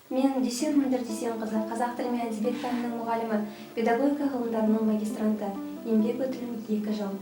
Мен Дүйсен Мөлдір Дүйсенқызы, қазақ тілі мен әдебиет пәнінің мұғалімі, педагогика ғылымдарының магистранты. Еңбек өтілім 2 жыл.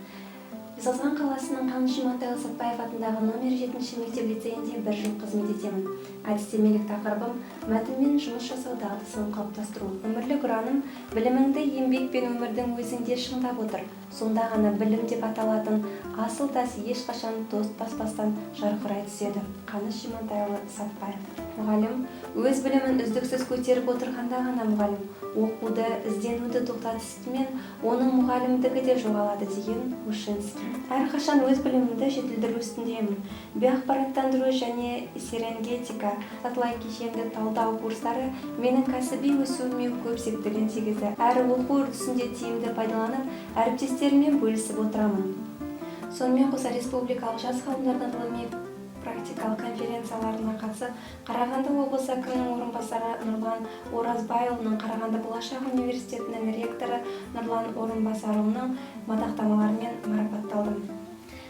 Жезқазған қаласының Қаныш Имантайұлы Сәтбаев атындағы номер 7 мектеп-лицейінде бір жыл қызмет етемін. Әдістемелік тақырыбым: мәтінмен жұмыс жасау дағдысын қалыптастыру. Өмірлік ұраным: біліміңді еңбек пен өмірдің өзіңде шыңдап отыр. Сонда ғана білім деп аталатын асыл тас ешқашан тот баспастан жарқырай түседі. Қаныш Имантайұлы Сәтбаев. Мұғалім өз білімін үздіксіз көтеріп отырғанда ғана мұғалім. Оқуды, ізденуді тоқтатысымен оның мұғалімдігі де жоғалады, деген Ушинский. Әрқашан өз білімімді жетілдіру үстіндемін. Биоақпараттандыру және серенгетика, сатылай кешенді талдау курстары менің кәсіби өсуіме көп септігін тигізді. Әрі оқу үрдісінде тиімді пайдаланып, әріптестеріммен бөлісіп отырамын. Сонымен қоса, республикалық жас ғалымдардың ғылыми практикалық конференцияларына қатысып, Қарағанды облысы әкімінің орынбасары Нұрлан Оразбайұлының, Қарағанды Болашақ университетінің ректоры Нұрлан Орынбасарұлының мадақтамаларымен марапатталдым.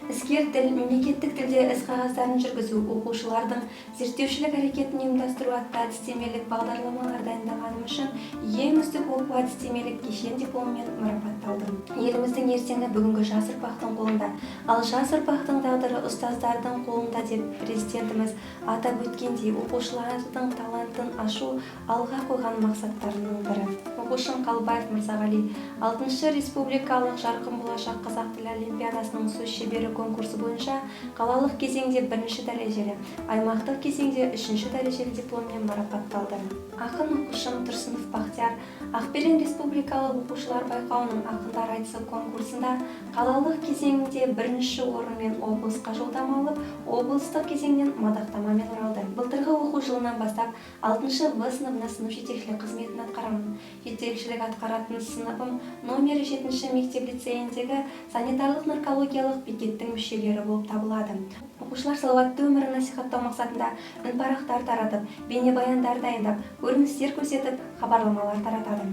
Іскер тіл, мемлекеттік тілде іс қағаздарын жүргізу, оқушылардың зерттеушілік әрекетін ұйымдастыру атты әдістемелік бағдарламалар дайындағаным үшін «Ең үздік оқу әдістемелік кешен» дипломымен марапатталдым. Еліміздің ертеңі бүгінгі жас ұрпақтың қолында, ал жас ұрпақтың тағдыры ұстаздардың қолында деп Президентіміз атап өткендей, оқушылардың талантын ашу алға қойған мақсаттарының бірі. Оқушым Қалыбаев Мырзағали алтыншы республикалық «Жарқын болашақ» қазақ тілі олимпиадасының «Сөз шебері» конкурсы бойынша қалалық кезеңде бірінші дәрежелі, аймақтық кезеңде үшінші дәрежелі дипломмен марапатталды. Ақын оқушым Тұрсынов Бақтияр «Ақберен» республикалық оқушылар байқауының «Ақындар айтысы» конкурсында қалалық кезеңінде бірінші орынмен облысқа жолдама алып, облыстық кезеңнен мадақтамамен оралды. Былтырғы оқу жылынан бастап алтыншы В сыныбына сынып жетекшілік қызметін атқарамын. Жетекшілік атқаратын сыныбым номері 7 мектеп лицейіндегі санитарлық наркологиялық бекеттің мүшелері болып табылады. Оқушылар салауатты өмірін насихаттау мақсатында үнпарақтар таратып, бейнебаяндар дайындап, көріністер көрсетіп, хабарламалар таратады.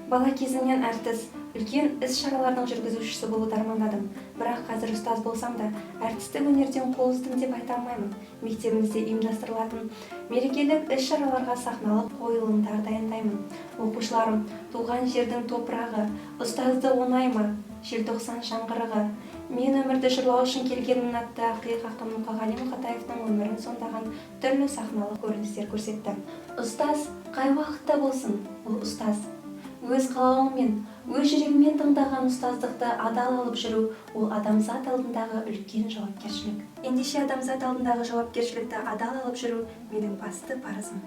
Бала кезімнен әртіс, үлкен іс-шаралардың жүргізушісі болуды армандадым. Бірақ қазір ұстаз болсам да, әртістік өнерден қол үздім деп айта алмаймын. Мектебімізде ұйымдастырылатын мерекелік іс-шараларға сахналық қойылымдар дайындаймын. Оқушыларым «Туған жердің топырағы», «Ұстазды оңай ма», «Желтоқсан жаңғырығы», «Мен өмірді жырлау үшін келгенмін» атты ақиық ақын Мұқағали Мақатаевтың өмірін сомдаған түрлі сахналық көріністер көрсетті. Ұстаз қай уақытта болсын, ол ұстаз. Өз қалауыңмен, өз жүрегіңмен таңдаған ұстаздықты адал алып жүру – ол адамзат алдындағы үлкен жауапкершілік. Ендеше, адамзат алдындағы жауапкершілікті адал алып жүру – менің басты парызым.